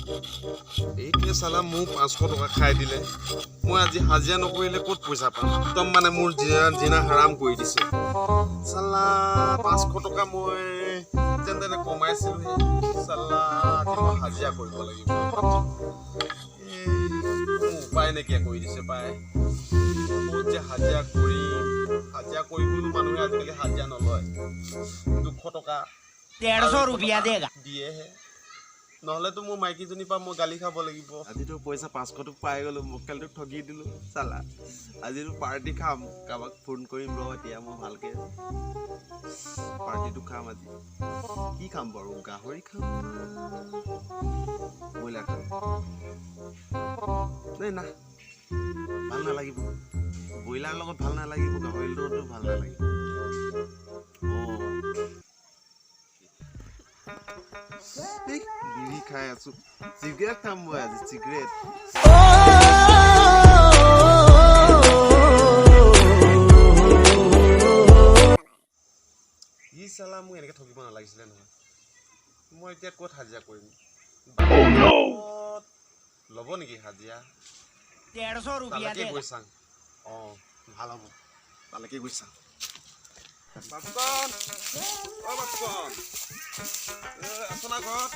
এইটোৱে চালা মোৰ 500 টকা খাই দিলে। মই আজি হাজিৰা নকৰিলে ক'ত পইচা পাম? একদম মানে মোৰ জীনা জীনা হাৰাম কৰি দিছে চালা। 500 টকা মই যেন তেনে কমাইছিলোহে চালা। আজি মই হাজিৰা কৰিব লাগিব। এই, মোৰ উপায় নাইকিয়া কৰি দিছে পাই। ক'ত যে হাজিৰা কৰিম? হাজিৰা কৰিবলৈও মানুহে আজিকালি হাজিৰা নলয়। 200 টকা 150 रुपया देगा। দিয়েহে, নহ'লেতো মোৰ মাইকীজনীৰ পৰা মই গালি খাব লাগিব। আজিতো পইচা 500টো পাই গ'লো, মক্কেলটোক ঠগি দিলোঁ চালা। আজিতো পাৰ্টি খাম। কাৰোবাক ফোন কৰিম ৰ। এতিয়া মই ভালকে পাৰ্টিটো খাম। আজি কি খাম বাৰু? গাহৰি খাম, ব্ৰইলাৰ খাম? নাই না, ভাল নালাগিব। ব্ৰইলাৰ লগত ভাল নালাগিব, গাহৰিৰ লগতো ভাল নালাগিব। অঁ, এই বিড়ি খাই আছো। চিগাৰেট খাম মই আজি, চিগাৰেট। ই চালা মোক এনেকে ঠগিব নালাগিছিলে নহয়। মই এতিয়া ক'ত হাজিৰা কৰিম? ল'ব নেকি হাজিৰা? 150 रुपया তালৈকে देगा। গৈ চাং। অঁ, ভাল হ'ব, তালৈকে গৈ চাং। বাপকন, অ বাপকন, এ, আছ না ঘৰত?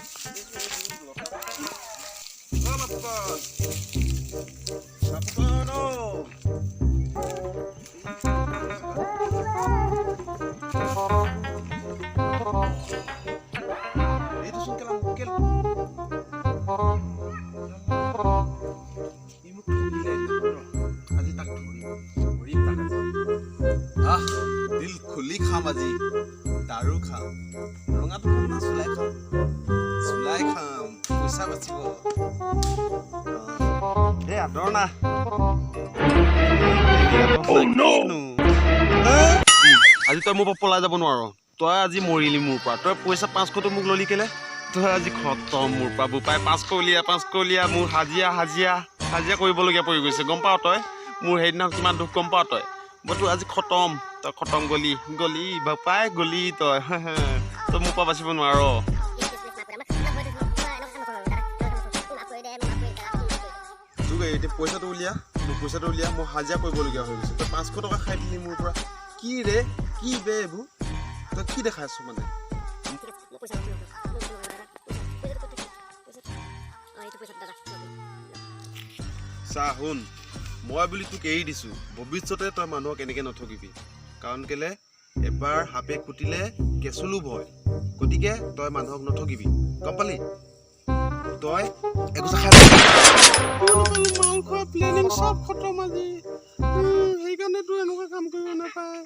অ বাপকন, বাপকন, অ। এইটোচোন কেলা মক্কেল। ই মোক ঠগিলে সেইদিনাখন। ৰ, আজি তাক ধৰিম, ধৰিম তাক আজি। আহ, দিল খুলি খাম আজি, দাৰু খাম। ৰঙাটো খাম না চুলাই খাম? চুলাই খাম, পইচা বাচিব। এই আদৰ না। Oh no! আজি তই মোৰ পৰা পলাই যাব নোৱাৰ। তই আজি মৰিলি মোৰ পৰা। তই পইচা 500টো মোক ললি কেলে? তই আজি খতম মোৰ পৰা বোপাই। 500 উলিয়া, 500 উলিয়া। মোৰ হাজিৰা হাজিৰা হাজিৰা কৰিবলগীয়া পৰি গৈছে, গম পাৱ তই? মোৰ সেইদিনা কিমান দুখ, গম পাৱ তই? মইতো আজি খতম, তই খতম। গলি, গলি বাপাই, গলি তই। তই মোৰ পৰা বাচিব নোৱাৰ। তোক এতিয়া পইচাটো উলিয়া, মোৰ পইচাটো উলিয়া। মই হাজিৰা কৰিবলগীয়া হৈ গৈছে। তই 500 টকা খাই দিলি মোৰ পৰা। কি ৰে, কি বে এইবোৰ? তই কি দেখাই আছ মানে? চা, শুন, মই বুলি তোক এৰি দিছোঁ। ভৱিষ্যতে তই মানুহক এনেকৈ নঠগিবি। কাৰণ কেলে, এবাৰ সাপে খুটিলে কেঁচুলো ভয়। গতিকে তই মানুহক নঠগিবি, গম পালি? তই একোচা খাই মাল খোৱা প্লেনিং চব খতম আজি। সেইকাৰণেতো এনেকুৱা কাম কৰিব নাপায়।